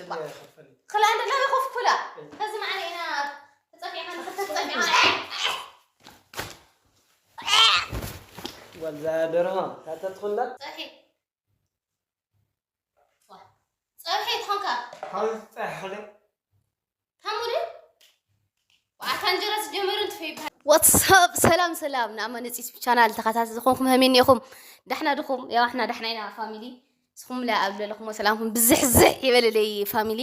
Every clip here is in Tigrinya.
ክላ እንደ ላበይ ኮፍ ኩላ። ከዚ ማዕረ ኢና ተጸፊዕካ ንኽልተ ተጸፊዕካ። ወዛ ደርሆ ታተት ኩንዳ። ጸፊ። ዋ። ጸብሒ ትኾንካ። ሓውስ ጸሕሊ። ታሙዲ? ኣታ እንጀራ ዝጀመሩ እንትፈ ይበሃል። ዋትሳፕ፣ ሰላም ሰላም፣ ንኣማ ነፂ ዩቱብ ቻናል ተኸታተልቲ ዝኾንኩም ከመይ እኒኹም? ዳሕና ድኹም? ያው ኣሕና ዳሕና ኢና ፋሚሊ። ንስኹም ለ ኣብ ለለኹሞ ሰላምኩም ብዝሕዝሕ ይበለለይ ፋሚሊ።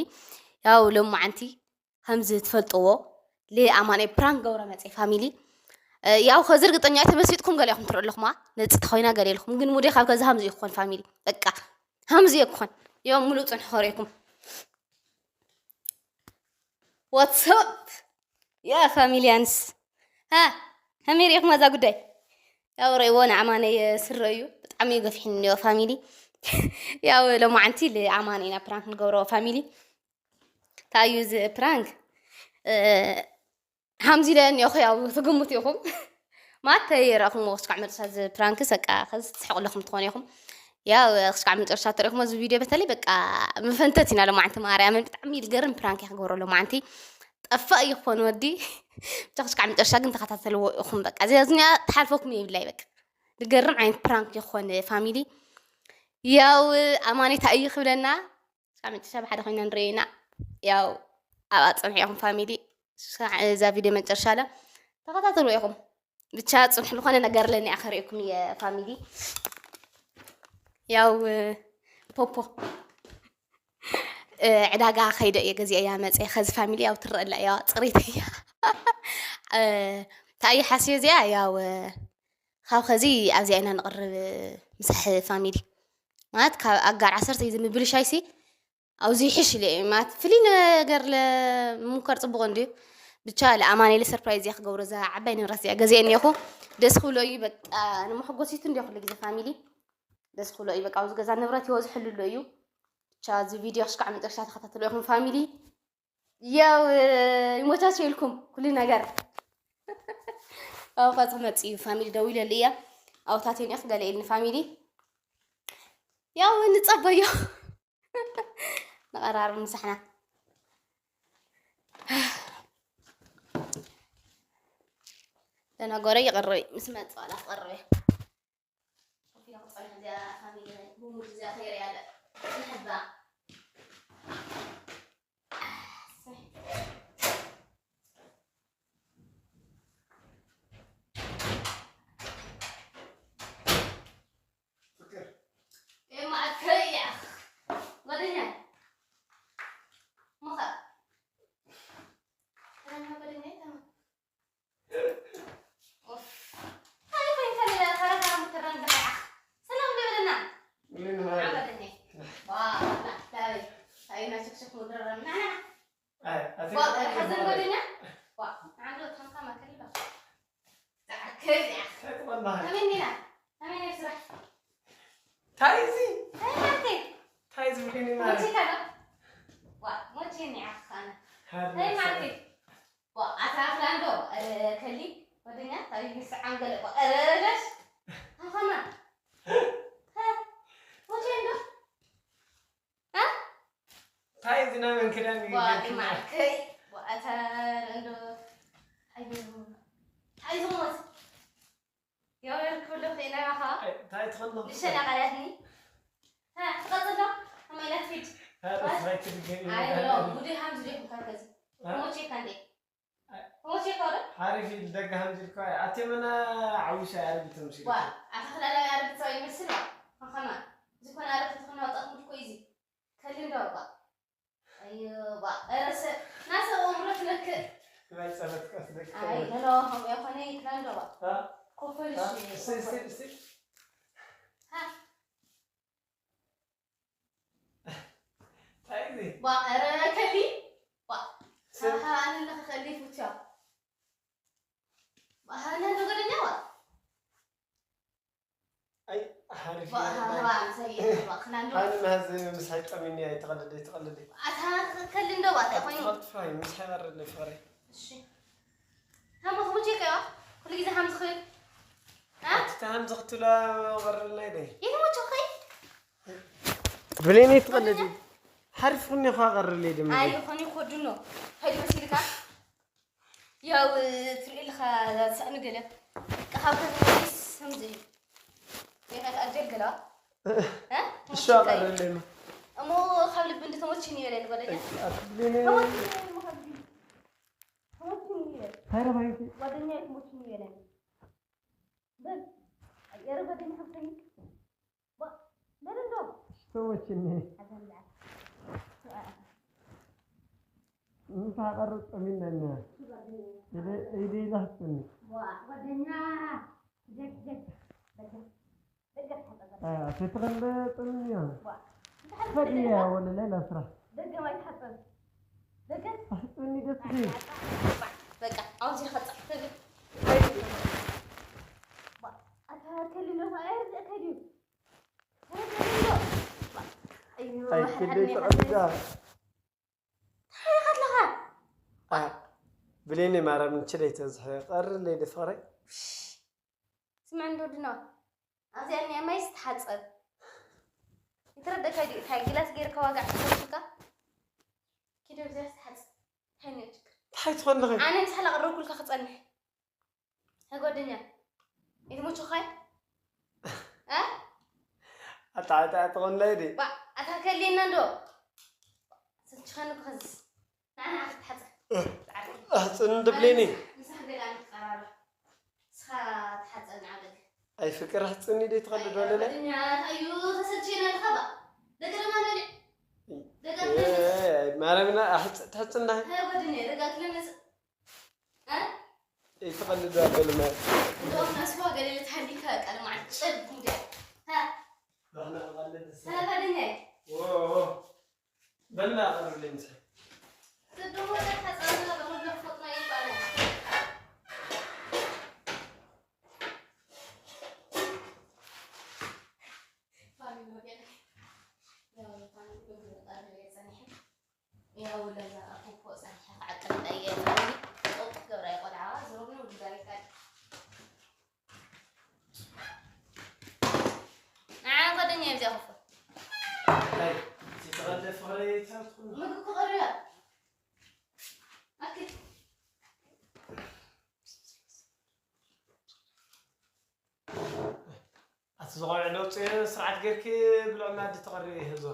ያው ሎማዓንቲ ከምዚ ትፈልጥዎ ለኣማን ፕራንክ ገብረ መፀ ፋሚሊ። እ፣ ያው ከዚ ርግጠኛ እየ ተመሲጥኩም ገለ ኢኹም ትርእዩ ኣለኹማ። ነፂ ተኾይና ገለ ኢልኩም። ግን ሙዴ ካብ ከዚ ከምዚ ይኾን ፋሚሊ። በቃ ከምዚ ይኾን። ያው ሙሉእ ፅንሑ ከርእየኩም። ዋትሳፕ ያ ፋሚልያንስ። ሃ፣ ከመይ ርኢኹም እዛ ጉዳይ? ያው ረእይዎ ንኣማነይ ስረ እዩ። ብጣዕሚ እዩ ገፊሕኒ እኒኦ ፋሚሊ። ያው ሎማዓንቲ ልኣማነ ኢና ፕራንክ ንገብሮ ፋሚሊ። እንታይ እዩ እዚ ፕራንክ? እ፣ ሃምዚ ኢለ እኒኦኹ ያው ትግምቱ ኢኹም። ማለት ተይረእኹምዎ ክስካዕ መጨረሻ እዚ ፕራንክ ሰቃ ከዚ ትስሕቑ ኣለኹም ትኾኑ ኢኹም። ያው ክስካዕ መጨረሻ ተሪእኹሞ እዚ ቪድዮ በተለይ በቃ መፈንተት ኢና ሎማዓንቲ ማርያምን ብጣዕሚ ልገርም ፕራንክ እየ ክገብሮ ሎማዓንቲ። ጠፋእ እዩ ክኾን ወዲ። ብቻ ክስካዕ መጨረሻ ግን ተኸታተልዎ ኢኹም በቃ። እዚ እዚኣ ትሓልፈኩም የብላይ በቃ። ልገርም ዓይነት ፕራንክ ይኾን ፋሚሊ። ያው ኣማኔታ እዩ ክብለና። ክሳብ መጨረሻ ብሓደ ኮይና ንርእየና። ያው ኣብ ኣጽንሑ ኢኹም ፋሚሊ። ክሳዕ እዛ ቪድዮ መጨረሻ ለ ተኸታተሉ ኢኹም። ብቻ ጽንሑ ዝኾነ ነገር ለኒ ኣኸሪእኩም እየ ፋሚሊ። ያው ፖፖ እ፣ ዕዳጋ ከይደ እየ ገዚአ እያ መፀ። ከዚ ፋሚሊ ያው ትረአ ኣላ እያ ጽሬት እያ። እ፣ እንታይ እየ ሓስየ እዚኣ ያው ካብ ከዚ ኣብዚኣ ኢና ንቕርብ ምሳሕ ፋሚሊ። ማለት ካብ ኣጋር ዓሰርተ እዩ ዝምብልሻይሲ ኣብዚ ይሕሽ ኢለ እየ። ማለት ፍልይ ነገር ለምሙከር ጽቡቕ እንድዩ። ብቻ ለኣማኔለ ሰርፕራይዝ እያ ክገብሮ እዛ ዓባይ ንብረት እዚኣ ገዚአ እኒኹ። ደስ ክብሎ እዩ በቃ ንመሐጎሲቱ እንድዮ ኩሉ ግዜ ፋሚሊ። ደስ ክብሎ እዩ በቃ ኣብዚ ገዛ ንብረት ይበዝሐሉ ኣሎ እዩ። ብቻ እዚ ቪድዮ ክስካዕ መጨረሻ ተኸታተሉ ኢኹም ፋሚሊ። ያው ይሞቻቸው ኢልኩም ኩሉ ነገር። ኣውካ ትመጽ እዩ ፋሚሊ ደው ኢለሉ እያ። ኣውታቴን ኢኽ ገለ ኢልኒ ፋሚሊ። ያው ንጸበዮ። ንቐራርብ ምሳሕና። ለነገረ ይቐርብ ምስ መጽ ዋላ ክቐርብ እየ። ኮፍ ኢላ ክትጸንሕ እዚኣ ፋሚሊ ናይ ብሙድ እዚኣ ከይርእያ ኣለ። ጽንሕባ። ፍቅር። ኤማ ኣከይ እያ። ጓደኛ። ሞኻ። ሰላም ጓደኛ፣ ተማ። ኡፍ። እንታይ ኮይንካ ለለ፣ ካራ ካራ ምትረን ደሓ። ሰላም ዶ በለና? ምን ማለት? ዓበደኒ። ዋ፣ ላ፣ ላ፣ ላ፣ ና ሽክሽክ ምድረረም። ና፣ ና፣ ና። ኣይ፣ ኣቲ ዋ፣ ሓዘን ጓደኛ? ዋ፣ ዓንዶ ታንካ ማከል ይባ። ዛዕከል ያ። ተቆላ። ከመይ ዲና? ከመይ ነር ስራሕ? ታይ እዚ? ታይ ማለተይ? ታይ እዚ ብለኒ ማለት? ሞቼካ ዶ? ዋ፣ ሞቼኒ ዓኽ ኣነ። ሃር ታይ ነሳ። ማለተይ? ዋ፣ ኣታ ኣፍላንዶ፣ እ፣ ከሊ፣ ጓደኛ፣ ታሪክ ምስዓም ገለ፣ ዋ፣ እ፣ ለሽ፣ ሃኸማ። ሀ፣ ሆቴል ዶ? እ? ታይ እዚ ናይ መን ክዳን እዩ ዋ፣ ገርክና? ማዕከይ፣ ዋ፣ ኣታ ረንዶ፣ ኣይዞም፣ ኣይዞም ወዝ። ያው የርክብሎ ኸይና ያኻ። ኣይ፣ ታይ ትኸሎ? ልሸና ቃልያትኒ። ሀ፣ ትቐጽል ዶ? ከመይ ኢላ ትፊድ? ሀ፣ ዋ፣ ታይ ትድገም? ኣይ፣ ሎ፣ ጉዴ ሃምዝ ዲኹም ካብ ከዚ። ሀ? ሞቼካ እንዴ? ሞቼካ ዶ? ሓሪፍ ኢል ደጋ ሃምዝ ኢልካ። ኣቴመና ዓዊሻ ያረግ ተምሲል። ዋ፣ ኣታ ክላላ ያረግ ጸው ይመስል ዋ። ከኸማ። ዝኾነ ኣረግ ትኾና ወጣት ሙድ ኮ ኢዚ። ከልን ዶ ዋ። ኣዮ፣ ዋ፣ ኧረ ሰብ፣ ናሰብ ኣእምሮ ትነክእ። ናይ ጸሎት ቀስ ደቂ ኣይ፣ ተመልከት። ኖ፣ ኖ፣ ከምኡ ኣይኮነ፣ ይትናን ዶ ዋ። አ? ኮፈል አ? እሺ፣ እስቲ፣ እስቲ፣ ኮፈል። እስቲ። ሃ? እንታይ እዚ? ዋ፣ ኧረ ከሊ። ዋ። ሰብ ኣሃ፣ ኣነ ንኽኸሊ ይፍትያ። ኣሃ፣ ኣነ ንጎደኛ ዋ። ኣይ፣ ሓሪፍ ዋ፣ እዩ። ኣሃ፣ ዋ፣ ምሳይ፣ ዋ፣ ክላንዶ። ኣነ መሃዝ ምሳይ ጠሚኒ ኣይትቐልድ፣ ኣይትቐልድ። ኣታ ከሊ እንዶ ዋ፣ እንታይ ኮይኑ? ኣትፋይ፣ ምሳይ በርድ ፍቕሪ። እሺ። ሃሞ ትሙቼ ከዋ፣ ኩሉ ግዜ ሃምዚ ክብል። አ? ኣቲ ተሃምዚ ክትብላ በርልና ይደ። ይሙቹ ኸይ? ብሌን ኣይትቐልድ። ሓሪፍ ኩኒ ኳ ቀርለይ ድማ። ኣይኾን ይኮድኖ። ከዲ መሲልካ? ያው ትርኢ ኢልኻ ሰእኒ ገለ ካብ ከመይስ ከምዚ እዩ። ይኸት ኣጀል ገለ እ? እሺ ቀርለይ። እሞ ካብ ልቢ እንድተሞችን ይበለኒ ጓደኛ። ኣትብሊኒ። ተሞችን ይበለኒ ጓደኛ። ተሞችን ይበለኒ። ሃይረ ባይንቲ። ጓደኛ ተሞችን ይበለኒ። በል የረ ጓደኛ ሓብተኝ። በል እንዶ። ተሞችን። ኣዛምላ ምሳቐርብ ጠሚናኛ። ኢደ ኢላትኒ። ጓደኛ ጀግ ጀግ በል። ደገ ተሓጸበ። ተተኸለ ጠሚኛ። ዋ ፈዲያ ወለ ሌላ ስራ። ደገ ማይ ተሓጸብ። ደገ ኣስጠኒ ደስ በቃ ኣብዚ ኸጻሕ ተብል። ኣታ ከሊሎ ኸኣ ይርድእካ ድዩ? ኣይ ክደይ ተቐቢዳ። ሓይኻ ኣለኻ። ብሌኒ ማርያም ንችለይ ተዝሐ ቀርለይ ድፍቕረይ። ስምዕ እንዶ ድና ኣብዚኣ እኒኣ ማይ ዝተሓፀብ ይትረደካ ድዩ? እንታይ ግላስ ገይርካ ዋጋ ተሰብስካ ኪዶ ብዚኣ ዝተሓፀብ እንታይ እኒኦ ችግር? እንታይ ትኾንኺ? ኣነ ምሳሕ ላቕረብኩልካ ክፀንሕ ጓደኛ ይትሞችኻይ ኣጣዕጣዕ ትኾንላይ ዲ ባ ኣታ ከልየና እንዶ ሰልችኻኒ ክኸዝስ ንዓና ክትሓፀብ ኣሕፅን ድብሌኒ ምሳሕ ገላ ንትቀራረብ ንስኻ ትሓፀብ ንዓበል ኣይ ፍቅር ኣሕፅኒ ዶ ትኸልድ ወለለ ጓደኛ ኣዩ ተሰልችና ኣለኻ ባ ደገ ደማ ነልዕ ደጋ ማረምና ኣሕፅ ትሕፅና ጓደኛ ደጋ ክለመፅ ይትቐልድ ኣበልመ እንደውም ኣስዋ ገለ ልትሃሊካ ቃል ማዕጨል ጉዳ ራህና ቐልድ ሰላም ጓደኛ በልና ቀርብልኝ ምሳይ ትድሞ ለካ ጻና በሙሉ ፈጥና ይባላል ያው ለዛ ኣኮኮ ጸኒሐ ክዓቅብ ጠየ ጦጥ ገብራ ይቆልዓዋ ዝሮብኑ ጉዳይ ካል ንዓ ጓደኛ ይብዚያ ኮፎ ኣይ ሲተቐደ ፍቕረይ ታትኩ ምግቢ ክቐርብ ኣክል ኣቲ ዝቆልዕ ለውፂ ስርዓት ጌርኪ ብልዑ ማዲ ተቐሪ ህዞ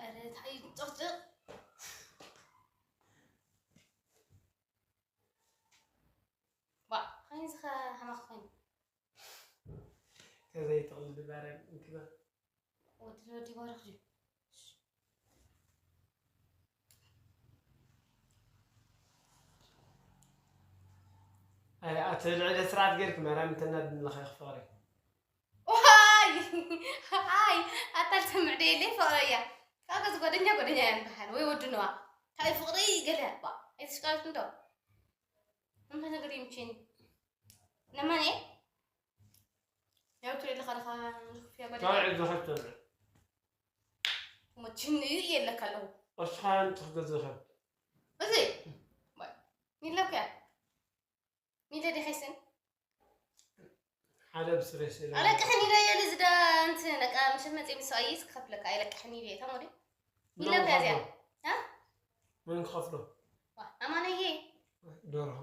ኧረ ታይ ጨቕጭቕ ዋ ኸይንዚ ኸ ሃማኽ ኾይኑ ከዘይትቕልዲ ባርያ እንክባ ወዲ ወዲ ባርኽ ድዩ ኣይ ኣቲ ልዕሊ ስርዓት ጌርኪ ማርያም እንተናድንለኻ ይኽፈቕሪ ዋይ ኣይ ኣታ ልሰምዕ ደየለይ ፍቕረያ ካብ ገዚ ጓደኛ ጓደኛ እያ ንበሃል ወይ ወድነዋ ካበይ ፍቕሪ ገለ ባ ኣይተሽቃለት እንዶ እንታይ ነገር ይምችኒ ነማን እየ ያው ትሪኢ ኣለኻ ዲኻ ንክፍያ ጓደኛ ታውዒ ዝኸፍተሉ ሞችን እዩ የለካ ኣለኹ እስኻ ንትኽገዝኸ እዚ ሚለኩያ ሚለ ዲኸይስን ሓደ ብስሬ ስለ ኣለቅሕን ኢለ የለ ዝዳ እንት ነቃ ምሸት መፅእ ምስ ሰብኣይ ክኸፍለካ ኣይለቅሕን ኢለ እየ ተሞዲ ሚለኩያ እዚኣ መን ክኸፍሎ ኣማነየ ደርሆ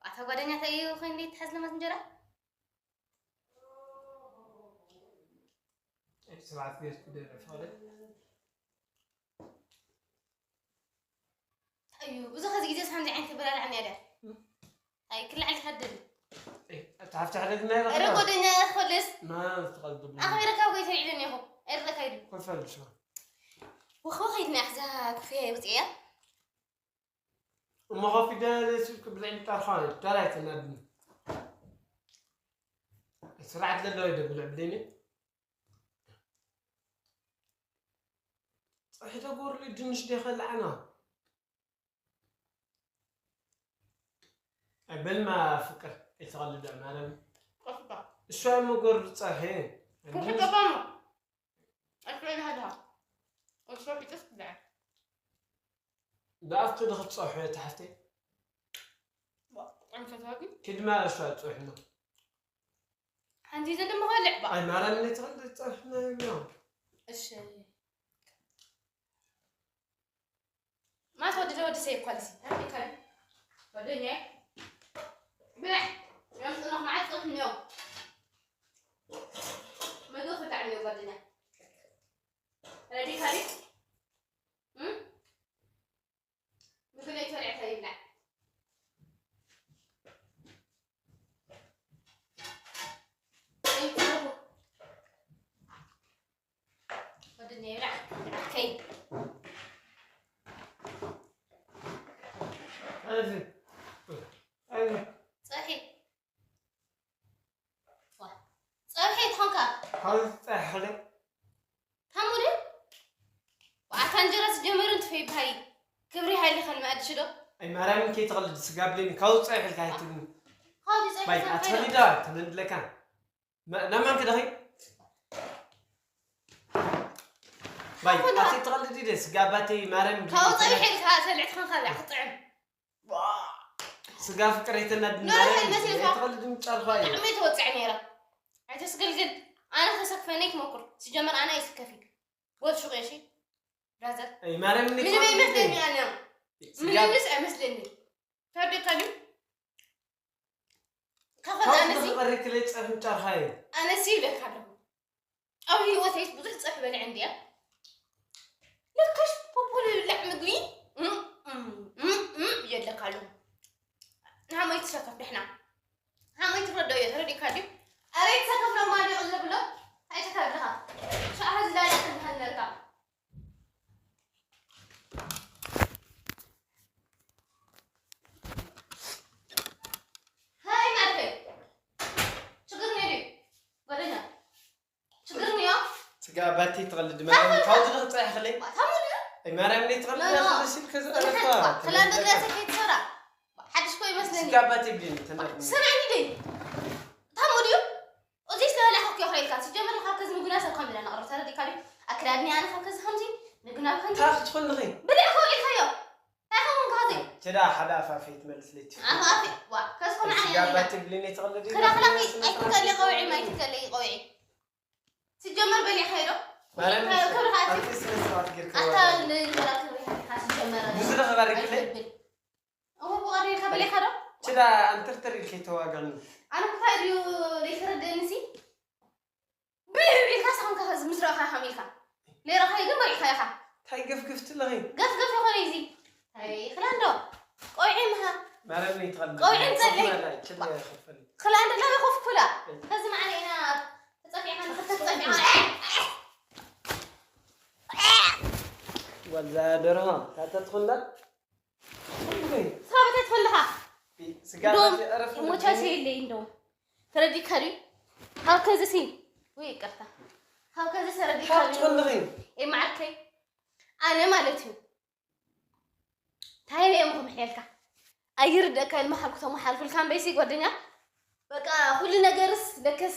ኣታ ጓደኛታ እዩ ኮይን ቤት ትሓዝ ለማት እንጀራ ስርዓት ጌርኪ ደረ ፍቕሪ እዩ ብዙ ከዚ ግዜ ሳንዚ ዓይነት በላልዓኒ እያ ድያ ኣይ ክልዓል ካደል ታፍቲ ሕደግ ናይ ረ ጓደኛ ክፈልስ ማ ትቐልዱ ኣኽቢረካ ወይ ተልዒለኒ ኢኹ ኣይርደካ ኢሉ ኮፈል ሽማ ወኸ ከይድና እዛ ክፍያ ይውፅእ እያ እሞ ኮፊ ደለ ስልክ ብልዕሊ ጣርኻ ዳላይ ተናድኒ ስርዓት ለለወ ደ ብልዕ ብለኒ ፀሒ ተጎርሉ ድንሽ ደ ከልዓና በልማ ፍቅር ኣይተቐልዳ ማለም ቀስባ እሷ መጎር ፀሒ ክትቀባሙ ኣስበይ ሃድሃ እሷ ፊትስ ብልዐ ብኣፍቱ ዶ ክትፀውሑ እየ ተሓፍተይ ኣንፈታዊ ኪድማ እሷ ፅውሕና ሓንቲ ይዘን ድማ ከልዕ ባ ኣይ ማርያም ነይ ትኽእል ዝፀውሕና እዮም እሺ ማት ወዲ ወዲ ሰብ ይኳልሲ። ኣፍሪካ ጓደኛዬ። ብላዕ። ያምጥና ማዓት ጽፍ ነው። መዶ ክዳዕ ነው ጓደኛ። ረዲ ካሊ? እም? ምግብ ዘይተልዐ ከይብላዕ። ወድኒ ይብላዕ። ከይ። ኣዚ። ኣዚ። ጸብሒ። ዋ። ጸብሒ ትኾንካ። ሓዚ ጸብሒ። ታሙ ድዩ? ኣታ እንጀራ ዝጀመሩ እንትፈይ ብሃይ ክብሪ ሃይሊ ኸልመ ኣድሽ ዶ? ኣይ ማርያምን ከይትቐልድ ስጋ ብሌኒ ካብኡ ጸብሒ ኢልካ ኣይትብልኒ። ካብዚ ጸብሒ ባይ ኸልመ ኣትኸሊዳ ተመንድለካ። ማ-፣ ናማን ክደኺ? ባይ ኣትኸሊዳ። ኣቲ ትቐልድ ኢደ ስጋ ባተይ ማርያም ካብኡ ጸብሒ ኢልካ ተልዕትኸን ካልኣ ክጥዕም። ስጋ ፍቅር የተናድድ ኖ፣ ማርያም ኖ፣ መሲልካ። ኣይትቐልድ ምጫልኳ እዩ። ብጣዕሚ ተወፅዐ ነይረ። ኣይተስግልግል። ኣነ ተሰክፈኒ ትመኩር። ሲጀመር ኣነ ኣይስከፊ። ጎዝ ሹቅ እሺ። ብራዘር። ኣይ ማርያም እንዴት ምንም ትቐልድ ኣይመስለኒ ኢደ? ኣነ። ስጋ ምንምስ ኣይመስለኒ። ተርዲካ ድዩ? ካብ ከፈት ኣነሲ ዝቐሪ ክለይ ጸፍ ምጫልኳ እዩ። ኣነሲ ይብለካ ኣለኹ። ኣብ ህይወተይስ ብዙሕ ጸብሒ በሊዐ እንድየ። ለካስ ፖፖ ዘይብላዕ ምግቢ እም፣ እም፣ እም፣ እም እየ ኣለካ ኣለኹ። ንሃመይ ትሰከፍ ድሕና። ሃመይ ትረድኦ እየ፣ ተረዲእካ ድዩ? ኣረ ይትሰከፍ ኖርማል እዩ፣ ቅልል ብሎ። እንታይ ትካ ኣለኻ? ሻዕሃ ዝላለ ትንሃለልካ። ሃይ ማርከይ። ችግር ነይ ድዩ? ጓደኛ። ችግር ነዮ። ስጋ ባቲ ትቐልድ ማለት ካብዚ ንኽፀሕ ክለይ። ታሙ ድዩ? ኣይ ማርያም ነይ ትቐልድ ኖ፣ ኖ። ያለ ሲል ከዚ ስምዐኒ፣ ኣለኳ። ክላንዶ ግላሰ ከይትሰራ። ሓድሽ ኮ ይመስለኒ። ስጋ ባቲ ብሊን ተናግሪ። ስምዐኒ ደይ። ታሙ ድዩ? እዚ ዝተበላዕኩ ክዮ ኸይልካ። ሲጀመር ካብ ከዚ ምግብና ሰብ ከም ብለና ቅርብ ተረዲእካ ድዩ? ኣክዳድኒ ኣነ ካብ ከዚ ከምዚ ምግብና ብከምዚ። ታኽ ትኾን ንኺ? ብልዕ ኮ ኢልካዮ። እንታይ ኸውን ከዚ? ትዳ ሓደ ኣፋፊ ትመልስ ለይቲ። ኣፋፊ? ዋ፣ ከዚ ኮ ንዓኒ ስጋ ኣነ ባቲ ብሊን ነይ ትቐልድ ክላ፣ ክላ፣ ስነ ስርዓት ኣይትከሊ ቀውዒ፣ ኣይትከሊ ቀውዒ። ሲጀመር በሊዕካዮ ዶ? ማርያም፣ በሊዕካዮ፣ ክብርኻ ኣቲ-፣ ኣቲ ስነ ስርዓት ጌርካ ኣታ ማለት። ንእንጀራ ክብሪ ሃብካ ሲጀመር። ብዙ ዶ ከባሪክ ኢለ? ኣይትብል። እሞ ብቐሪርካ በሊዕካ ዶ? ችዳ ኣንተርተር ኢልከ ተዋጋኒ። ኣነ እኮ እንታይ ድዩ ዘይተረደእኒ ሲ? ብር ኢልካ ሳምካ ከዚ ምስ ረኣኻ ከም ኢልካ። ለይረኻዮ ግን በሊዕካዮ ኢኻ። እንታይ ገፍግፍቲ ኣለኺ? ገፍገፍ ይኾነ እዚ። ኣይ፣ ክላንዶ። ቆይዒ ምሃ። ማርያም ነይ ትቐልድ። ቆይዒ ንጸሊ። ችዳ ይኸፈል። ክላንዶ ላ ይኸፍኩላ። ከዚ መዓለ ኢና ተጸፊዕካ ንኽተጸፊዕካ። ወዛ ደርሆ፣ ታታ ትኾንዳ? ስኻ በታይ ትኾንድኻ? ስጋ እንደውም በቲ ዕረፍ ሞቻ እንድትይ። ሰይለይ እንደውም። ተረዲእካ ድዩ? ካብ ከዚ ሲ-፣ ወይ ይቅርታ። ካብ ከዚ ተረዲእካ ካብ ድዩ? ትኾንድኺ? ኤ መዓርከይ። ኣነ ማለት እዩ። እንታይ ኢለ እየ ምኽምሕየልካ? ኣይርደእካ ኢልማ ሓልኩ ተመሓልኩልካ እምበይሲ ጓደኛ። በቃ ኩሉ ነገርስ ለከስ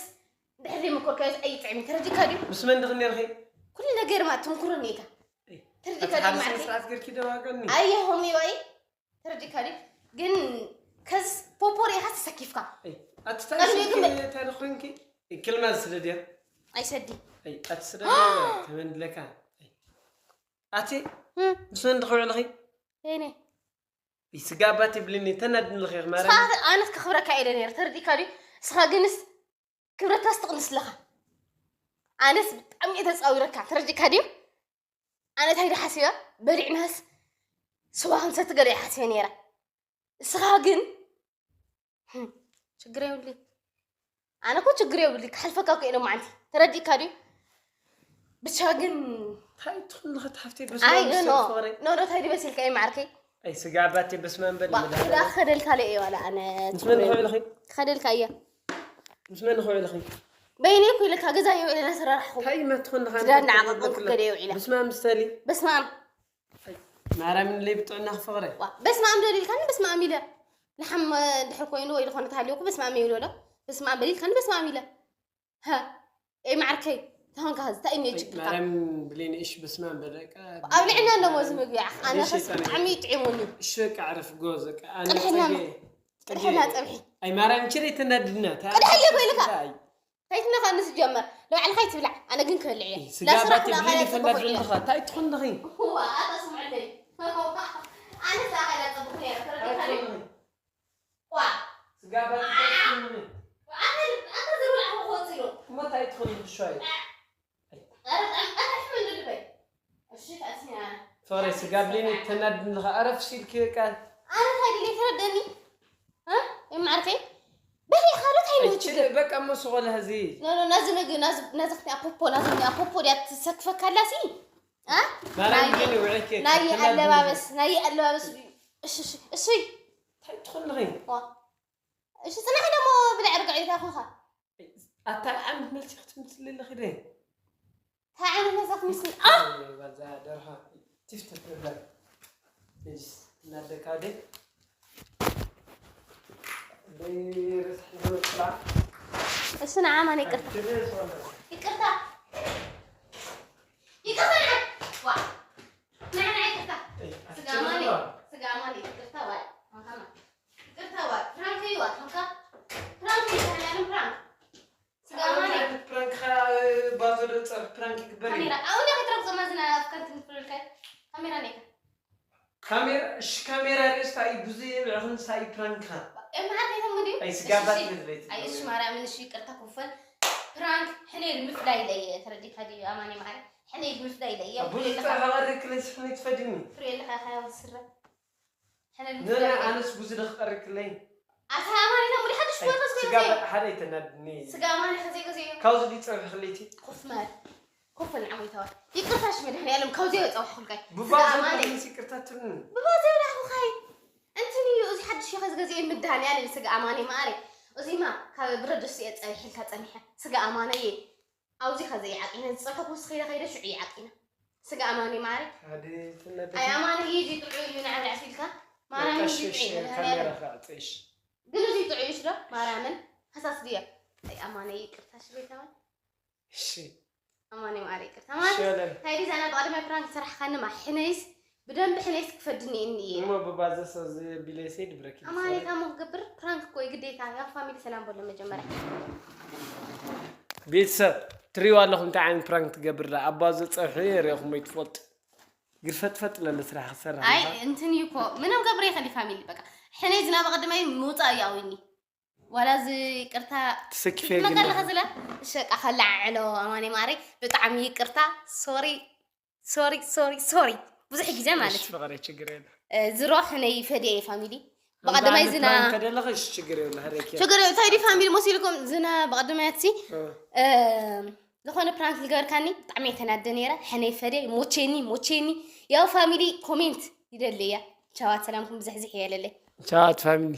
ድሕሪ ዘይመኮርካዮስ ኣይጥዕም እዩ። ተረዲእካ ድዩ? ምስ መን ድኺ ነርኺ? ኩሉ ነገር ማ ትምኩረኒ ኢኻ። እይ፣ ተረዲእካ ኣቲ ድዩ ሓደ ስነ ማዕርከይ? ስርዓት ገርኪ ደዋገኒ። ኣየ ሆሚ ወይ? ተረዲእካ ድዩ? ግን ከስ ፖፖ ሪኢኻ ተሰኪፍካ። እይ፣ ኣቲ ቀድሚ ታንሲ ግን በ- እንታይ ደኾንኪ? እይ፣ ክልማ ዝስደድ እያ። ኣይሰዲ። እይ፣ ኣቲ ስደድ እያ፣ ከመን ድለካ? እይ። ኣቲ እም። ምስ መን ድኺ ውዕልኺ? እኔ። እይ፣ ስጋ ኣባቲ ብልኒ፣ ተናድኒ ለኺ፣ ማርያም። ስኻ ኣነት ከኽብረካ ኢለ ነይረ፣ ተረዲእካ ድዩ? ስኻ ግንስ ክብረታስ ትቕንስ ኣለኻ። ኣነስ ብጣዕሚ እየ ተጻዊረካ፣ ተረዲእካ ድዩ? ኣነ እንታይ ድሓስበ? በሊዕናስ ስዋ ክንሰቲ ገለ እየ ሓስበ ነይረ። እስኻ ግን፣ ህም፣ ችግር የብሉይ። ኣነ እኮ ችግር የብሉይ፣ ክሓልፈካ እኮ እየ ሎማዓንቲ። ተረዲእካ ድዩ? ብቻ ግን እንታይ ትኹን ንኽትሓፍተይ በስመ ኣይ፣ ኣብ ኖ፣ ፍቕረይ። ኖ፣ ኖ፣ እንታይ ድበስ ኢልካ እየ ማዓርከይ? ኣይ፣ ስጋ ኣባቴ በስመ ኣብ በል ባ-፣ መድኃኒዓለም። ክዳ ክኸደልካ ለየ ዋላ ኣነ ምስ መን ትኹን ትኽእልኺ? ክኸደልካ እየ። ምስ መን ንኽውዕል ኢኺ? በይነይ እኮ ኢለካ፣ ገዛ የውዒለ እናሰራርሕኹ። እንታይ መትኹን ንኻ ክዳን ንኽትብል እናዓቐብኩ ለክለ? ክከደ የውዒለ። በስመ ኣብ ምስተሊ? በስመ ኣብ። ማርያምን ለይ ብጥዕና ክፈቕረ። ዋ፣ በስመ ኣብ ዶ ኢልካኒ? በስመ ኣብ ኢለ። ለሓም፣ እ፣ እንድሕር ኮይኑ ወይ ዝኾነ ተሃልዩኩ በስመ ኣብ ይብሎ ዶ? በስመ ኣብ በል ኢልካኒ በስመ ኣብ ኢለ። ሃ፣ ኤ መዓርከይ፣ እንታይ ኾንካ ኸዚ? እንታይ እኒኦ ችግርካ? ማርያምን ብሌን እሽ በስመ ኣብ በል፣ በቃ። ኣብሊዕና እሞ እዚ ምግቢ፣ ኣነ እሺ፣ ኸዚ ጸንሒ። ብጣዕሚ ጥዒሙኒ። እሺ፣ በቃ ዕረፍ፣ ጎበዝ፣ በቃ። ኣነ ቅድሕና ጸገ-፣ ማ-፣ ቅድሕና ጸገ-፣ ጸብሒ። ኣይ ማርያም፣ ችለይ ተናድድና። ታ-፣ ቅድሐለይ ኮይልካ። ኣይ። ከይትነኻኒ ዝጀመር፣ ንባዕልኻ ኣይትብላዕ፣ ኣነ ግን ክበልዕ እየ። ስጋ ላስራሕ ባቲ ክልኣኻ ብሌን እየ ይፈንዳ ጽቡቕ ኢለ። ዘለኻ፣ እንታይ ትኾን ኣለኺ? እዋ፣ ኣታ ስምዐለይ። ፍቕረይ ስጋብ ሌኒ ተናድኒ ኸ ኣረፍ ሲልኪ በቃ። ኣነ ታይ ድልየ ተረደኒ። እ? እም ዓርከይ? በሊዕኻ ዶ ታይ ነው ችግር? በቃ እሞ ስቆለ ህዚ ኖ ኖ ነዚ ነዚ ነዚ ነዚ ክኒ ኣፖፖ ነዚ ክኒ ኣፖፖ ድያ ትሰክፈካ ኣላ ሲ? እ? ማርያም ግን ውዕኬ ናይ ኣለባበስ ናይ ኣለባበስ እሺ እሺ እሺ እንታይ ትኾን ንኸይ ዋ እሺ ጽናሕ ደሞ ብልዕ ርግዕ ኢልካ ኮንካ ኣታ ዓመት መልሲ ክትምስልልኺ ደ እንታይ ዓይነት መዛፍ ምስል ዛ ደርሃ ቲፍተ ትብላ እናደካ ደ እሺ ንዓማ ይቅርታ ይቅርታ ይቅርታ ንዓ ዋ ንዓ ንዓ ይቅርታ ስጋማኒ ስጋማኒ ይቅርታ ዋ ይቅርታ ዋ ፕራንክ እዩ ዋ ፕራንክ እዩ ፕራንክ ስጋ ኣማኒ። እንታይ ዓይነት ፕራንክ ኸ ባዞ ዶ ጸርፊ ፕራንክ ይግበር እዩ? ካሜራ ኣው ዲኻ ትረግጾ መዝና ኣፍካ እንትንፍልልካ ካሜራ ኔካ። ካሜራ እሺ ካሜራ ርእስታ እዩ ብዙ የብዕኽን ሳይ ፕራንክ ኸ። እምሓር ከይቶም ድዩ? ኣይ ስጋባት ይትበይት። ኣይ እሺ ማርያምን እሺ ይቅርታ ክፈል ፕራንክ ሕኔ ምፍላይ ለየ ተረዲካ ድዩ ኣማኒ ማዕረ ሕኔ ምፍላይ ለየ። ብዙ ጸርፊ ቀሪክለይ ስፍኒ ትፈድኒ። ፍሬ ለኻ ካያ ስረ ሕነ ምፍላይ ለየ። ኣነስ ብዙ ደኽቀርክለይ። ኣታ ኣማን ኢላ ሙሉ ሓድሽ ቦታ ስጋ ስጋ በቃ ሓደ ይተናድኒ። ስጋ ኣማን ኢኻ ዘይገዘዮ። ካብዚ ዲጸብሒ ክለይቲ። ኮፍ ማር። ኮፍ ንዓሞ ይተዋ። ይቅርታ እሺ መድኃኒዓለም ካብዚ የጸዋሕኩልካ። ስጋ ብባዘ ኣማን። ኮሚስ ይቅርታ ትብልኒ። ብባዘ ይላኹኻይ። እንትን እዩ እዚ ሓድሽ ኢኻ ዝገዘዮ መድኃኒዓለም ስጋ ኣማን ማሪ። እዚማ ካብ ብረድስቲ እየ ጸብሒ ኢልካ ጸኒሐ። ስጋ ኣማነየ። ኣብዚ ከ ዘይዓቂነ ዝጸብሐ ክውስ ከይደ ከይደ ሽዑ ይዓቂነ። ስጋ ኣማኒ ማሪ። ሓደ ትነደ። ኣይ ኣማኒ ይዚ ጥዑ እዩ ንዓብ ላዕሲ ኢልካ። ማርያም ይዚ ጥዑ እዩ መድኃኒዓለም። ግን እዚ ጥዑ እዩ ሽዶ ማርያምን። ሃሳስ ድያ። ኣይ ኣማኒ ይቅርታ ሽቤታዊ። እሺ። ኣማኒ ማሪ ይቅርታ። ማሪ። ታይ ዲዛ ናብ ቀደማይ ፕራንክ ሰራሕካኒ ማሕነይስ ብደንቢ ሕነይስ ክፈድኒ እኒ እየ። እሞ ብባዘ ሰብ ዝቢለይ ሰይድ ብረኪ። ኣማኒ ታሞ ክገብር ፕራንክ እኮ ግዴታ። ያው ፋሚሊ ሰላም በሎ መጀመሪያ። ቤተሰብ ትሪዋ ኣለኹም እንታይ ዓይነት ፕራንክ ትገብር ዳ ኣባ ዘፀብሑ ሪኹም ወይ ትፈልጡ ግርፈጥፈጥ ለለ ስራሕ ክሰርሕ ኣይ እንትን እዩ እኮ ምንም ገብር ይኸሊ ፋሚሊ በቃ ሕነይ ዝናበ ቅድመይ ምውፃእ እዩ ኣዊኒ ዋላ እዚ ቅርታ ትስክፌ ግን መቀለኸ ዝለ እሸቃ ከላዓዕሎ ኣማኒ ማሪ ብጣዕሚ ይቅርታ ሶሪ ሶሪ ሶሪ ሶሪ ብዙሕ ግዜ ማለት እዩ ፍቅሪ ችግር የለ ዝሮ ሕነይ ፈድየ ፋሚሊ ብቐደማይ ዝና ከደለኸሽ ችግር የለ ችግር እንታይ ዲ ፋሚሊ መሲልኩም ዝና ብቐደማያት ሲ ዝኾነ ፕራንክ ዝገበርካኒ ብጣዕሚ የተናደ ነይረ ሕነይ ፈደ ሞቼኒ ሞቼኒ ያው ፋሚሊ ኮሜንት ይደልያ ቻዋት ሰላምኩም ብዝሕዝሕ የለለይ ቻዋት ፋሚሊ